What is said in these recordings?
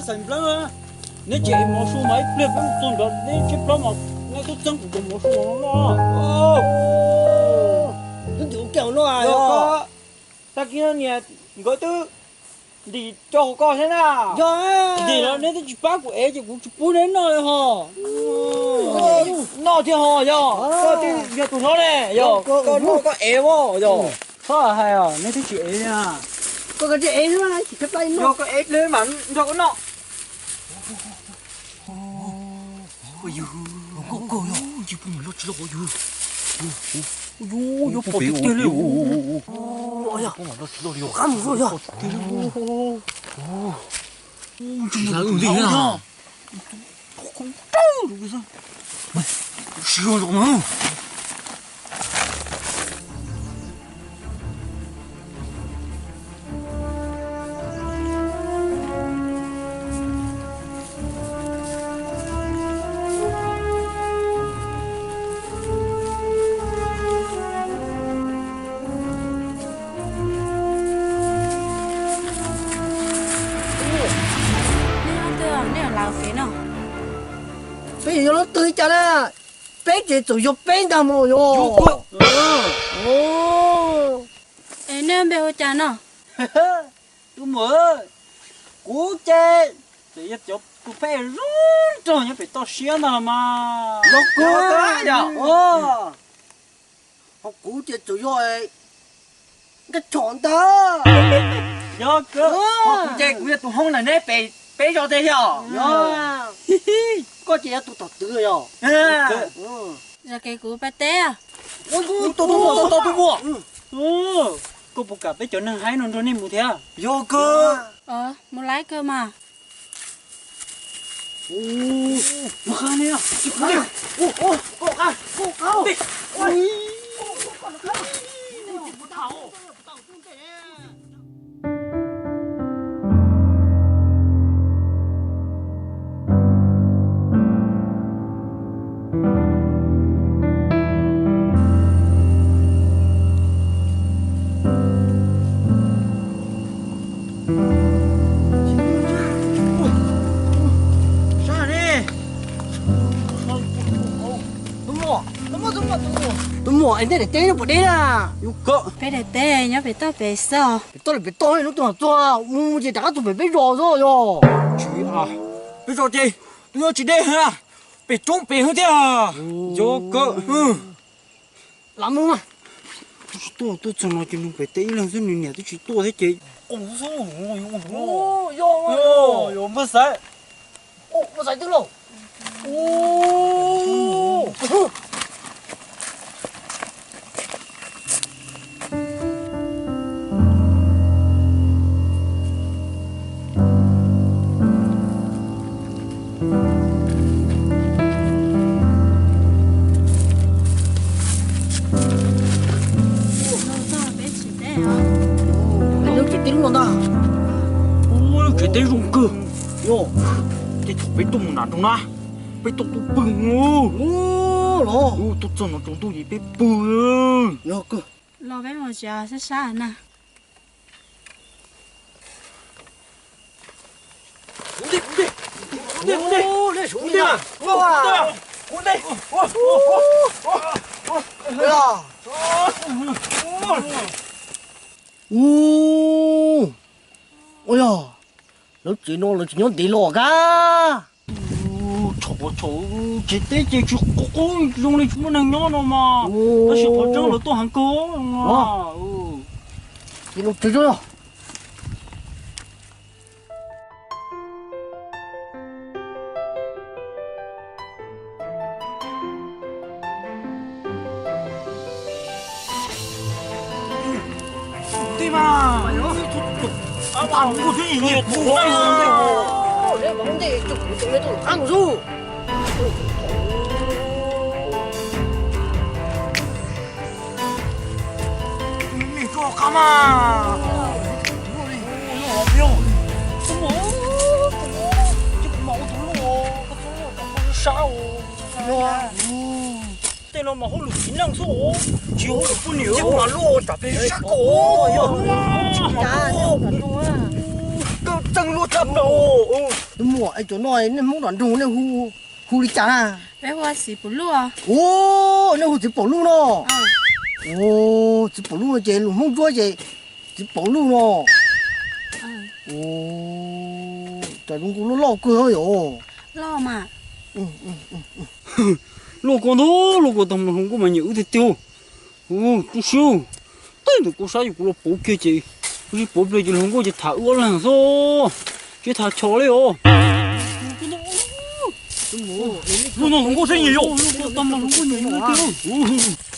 Xeem Nplhaib, neb tseem ev mov su mas ib pliag peb mus txog nrad neb tshaib plab mas neb twb txeeb kuv cov mov su los noj. Twb ntim ua ke no. Yog koj, tag kis no niam nkawd twb ntim rau hauv koj thiab na. Yog ntim los neb twb tsis pab kuv ev ces kuv tsis pub neb noj li ho. Noj thiab ho yog, koj twb yog tus hlob ne, yog koj noj koj ev os yog. Txhob hais os, neb twb tsis ev li na. Koj tsis ev xwb, yog koj ev pliag mam nrog koj noj. Yog, yog pom tiag tiag li. Qab mus yog. Nej ob tug, nej lawv kev no. Peb yuav yog leej twg li cas na? Peb ces txawm yog peb ntag mas yog. Es nej npe hu cas no? Tus muam, kuv ces txawm yog cov tus pheej zoo nraug nyob pem toj siab ntag los mas. Yog kawg. Ho kuv ces txawm yog Nkaj Chom ntag. Yog kawg. Ho kuv ces kuv yog tus hoob ntawm neb pem peb zos tiag yog. Koj ces yog tus tom twg yog? Zam kev kuv pab teb. Tus muam, tus muam, koj puas kam peb cov neeg haib no nrog nej mus thiab? Yog kawg. Mus laib kawg mas. Tus muam, es nej daim teb no puas deb na? Peb daim teb nyob pem toj pem xwb. Pem toj li pem toj, hnub twg los txog mus ces rov qab txog pem peb zos xwb yog. Tsis, peb zos ces twb yuav tsis deb heev, pem roob pem heev thiab. Yog kawg. Lam mus mas. Twb tsis tuaj, tuaj txog no ces nug pem teb ib leeg xwb, nws niam twb tsis tuaj thiab ces. Yog, yog npawg Xaiv. Npawg Xaiv twb los. Lub tsev teb zoo ntag. Ua lub tsev teb zoo kawg. Yog, tej thaum peb tuaj mus nram nroog na, peb tuaj tuaj pw mus. Tuaj txog no tsaus ntuj ces peb pw. Yog kawg. Los peb mus tsev sab sab na. Ua, ua yog, lawv tsev no lawv tsis nyob ntev los kab. Thaum, thaum tsev teb ces tsis qub qub zoo li tsis muaj neeg nyob no mas, tab sis qhov tseeb lawv tuaj heev kawg. Ces los tsev tso. Tej no mas hauj lwm txiv neej xwb, tsis hauj lwm poj niam mas luaj tsam peb sab ko. Koj txeeg Tus muam, es cov no nej Hmoob nram nroog nej hu, hu li cas na? Peb hu Txiv Pum Luj. Ua, nej hu Txiv Pum Luj no. Ua, Txiv Pum Luj no ces lus Hmoob Ntsuab ces Txiv Pum Luj no. Ua, cas zoo nkauj loj loj kawg yom. Luaj ko ntag, luaj ko tag mas hluas nkauj mas nyiam wb tiag tiag. Ua, tu siab. Tej ntawm kuv saib yog kuv los pauv kiag ces, kuv tsis pauv pliag ces hluas nkauj ces tham wb ob leeg xwb. Tsis tham chov li os. Luaj no hluas nkauj thiab nyiam yom. Luaj ko tag mas hluas nkauj nyiam wb tiag.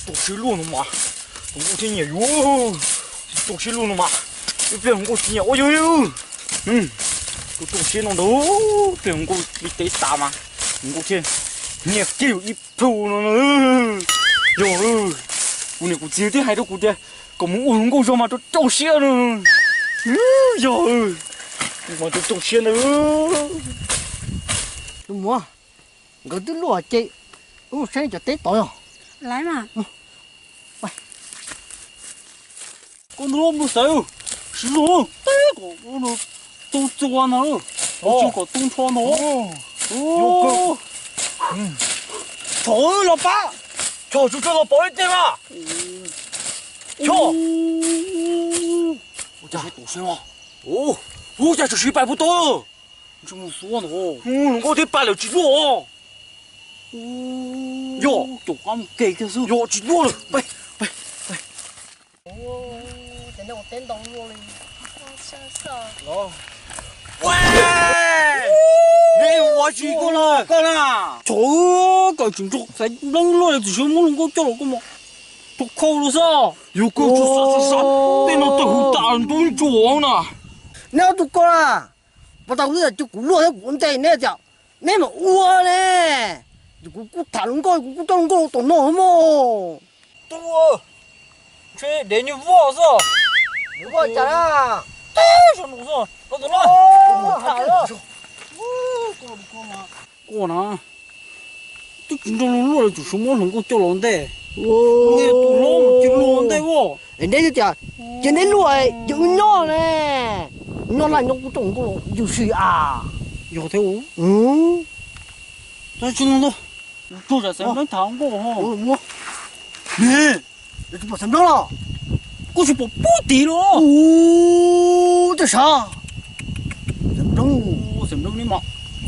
Tu siab luaj no mas, hluas nkauj thiab nyiam yus. Tu siab luaj no mas, ib pliag hluas nkauj tsis nyiam ua yus. Kuv tu siab no ntag, ib pliag hluas nkauj li teb tas mas, hluas nkauj thiaj nyiam kiag ib plhu no. Yog, kuv niam kuv txiv twb hais rau kuv tias kom mus ua hluas nkauj zog mas rau rau siab no. Yog, mas rau rau siab ntag. Tus muam, nkawd twb luaj ces wb mus saib cov teb tod yog. Laiv mas. Koj nrog luaj mus xaiv, siv zog teb kom tu txua ntag, tsis kom tu nrho ntag. Chov los pab, chov tsis txua los pab ib teg mas. Chov, ua cas tsis siv pais puas tau. Tsis mus xua ntag. Hluas nkauj twb pais lawm tsis luaj. Yog, caum qab mus ke kiag xwb. Yog tsis luaj lawm. Neb ua tsis koj na, koj na. Thaum koj tsis nrog xaiv npleeb luaj li, tsis muab hluas nkauj coj los koj mus rau khau los xwb. Yog koj tsis xav xav xav, tej no tawg huv tas ntub ntsuav na. Neb ua tsis koj na, puas tau kuv tias cia kuv luaj thiab kuv ua ntej neb tias neb mam ua ne. Ces kuv kuj tham hluas nkauj, kuv kuj coj hluas nkauj los tom no mog. Tub, ntshe dev nyuag voj xwb. Dev voj cas na? Teb zoo no xwb, los tom no. Koj na, twb tsis nrog luag luaj los tseem muab hluas nkauj coj los ntej. Tus hlob mus cia luag ua ntej as. Neb tias cia neb luaj ces wb nyob ne. Nyob laj nyob kuv coj hluas nkauj los ywg si as. Yog thiab. Tab tsis no ntag, tsuag tsam xeev npleeb tham nkauj ho. Tsis pom xeev npleeb los? Kuj tsis pom pub tid los. Ua, tej sav, xeev npleeb, xeev npleeb neb mas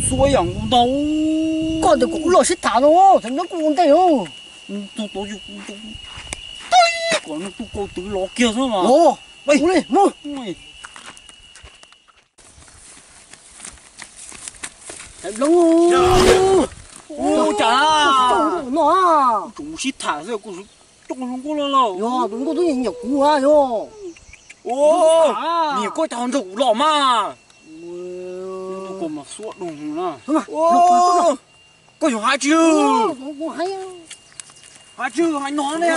xuab yam nkaus ntag. Koj tias kom wb los sib tham no, xeev npleeb kuj ua ntej os. Tus tod, teb kom nws tus kaus twv los kiag xwb mas. Los, ua li, mus. Xeev npleeb, ua cas no? Kuv tseem mus sib tham xwb, kuv coj hluas nkauj los lawm. Yog tus nkauj twb nyiam nyiam kuv a yog. Nyiam koj cas ho nrog kuv los mas. Tus kaus mas xuab dua na. Koj yuav hais tsis, hais tsis hais no ne,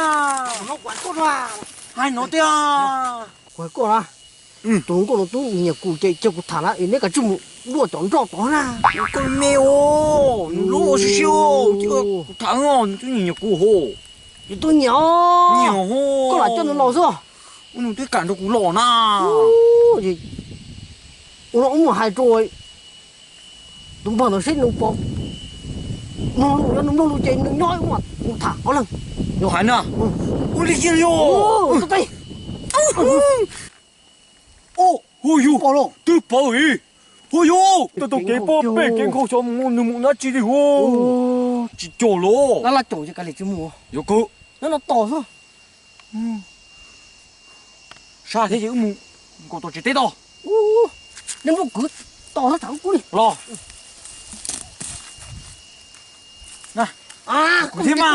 hais no tiag. Kuv hais koj na, tus nkauj no twb nyiam kuv ces cia kuv tham na es neb kav tsij mus luaj cov nroj tod na. Koj me os, nws lub ua siab siab, kuv tham os, nws twb nyiam nyiam kuv ho. Nws twb nyiam os. Nyiam ho. Koj lam coj nws los xwb. Ua nws twb kam nrog kuv los na. Ua no wb mus hais rau tus npawg ntawd seb nws puas mloog lus, yog nws mloog lus ces nws nyob wb mam mus tham ob leeg. Yog hais na. Ua li xij yog. Ua yus, twb paub ib. Ua yus, tau tau kev poj pem kev nkhaus xyov mus nws mus dab tsi li hu. Tsis cog los. Laj laj caum ces kav liam tsis mus. Yog kawg. Nyob no tos xwb. Sab thiab ces wb mus nkaum tom tsev teb tod. Nej muab kwv tos thaj tsam wb pub li los. Kwv thiab mas.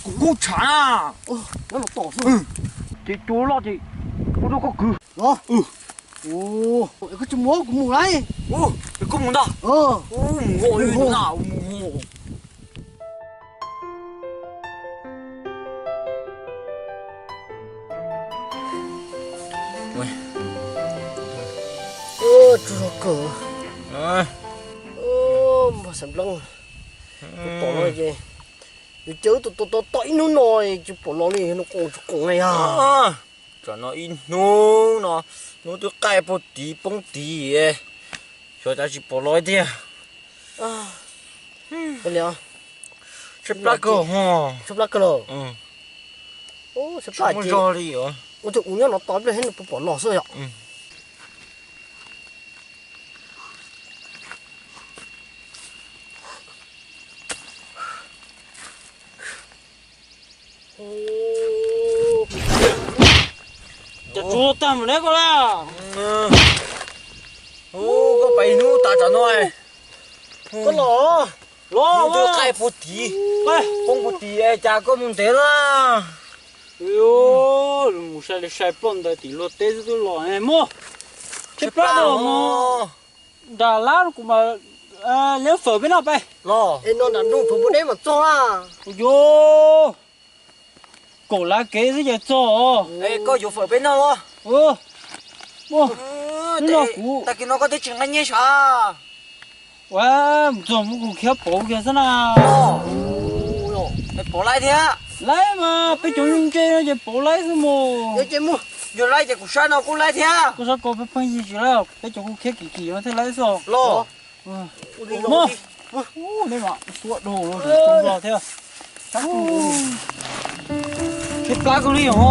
Kuv kub tshav na. Ces cua loj ces kuv rau koj kwv los. Koj tsis mus kuv mus lawm. Koj mus ntag. Mus na, mus. Tsaug zog kawg. Npawg Xeem Npleeb, tus tom no ces yus cia wb tos tos ib hnub no tsis pom los li, no qos tsis qoos li yog. Tsam no ib hnub no, hnub twb qaij puag tid poob tid, xyov cas tsis pom los tiag. Tshaib plab kawg ho. Tshaib plab kawg los. Tshaib plab zog li os. Ua cas kuv nyob no tos ib pliag thiab nws puas pom los xwb yom? Cas tsuag tag mus ne koj la? Koj pais hnub tas tsam no. Koj los. Los, hnub twb qaij puag tid, poob puag tid, cas koj mus ntev na? Mus sai li sai ploj ntawd tim luag teb xwb twb los ne mog. Tshaib plab los mus. Nram lab kuv mam liab fawm peb noj peb. Los. Es no nram nroog Phuv Pub Deb mas txog a. Yuav kaum lab kev xwb ces txog. Es koj yuav fawm peb noj los? Mus, hnub no kuv tag kis no koj twb tsis nqa nyiaj sav. Ua, mus txog mus kuv khiav pauv kiag xwb na. Pauv laib thiab. Laib mas peb cov ntse no ces pauv laib xwb mus. Yog laib ces kuv sab no kuj laib thiab. Koj sab ko pheej pheej yig tsis laib, peb cov kuj khiav kim kim no thiaj laib xwb. Los. Mus, nej mam xua dhau los thiab. Tshaib plab kawg li ho.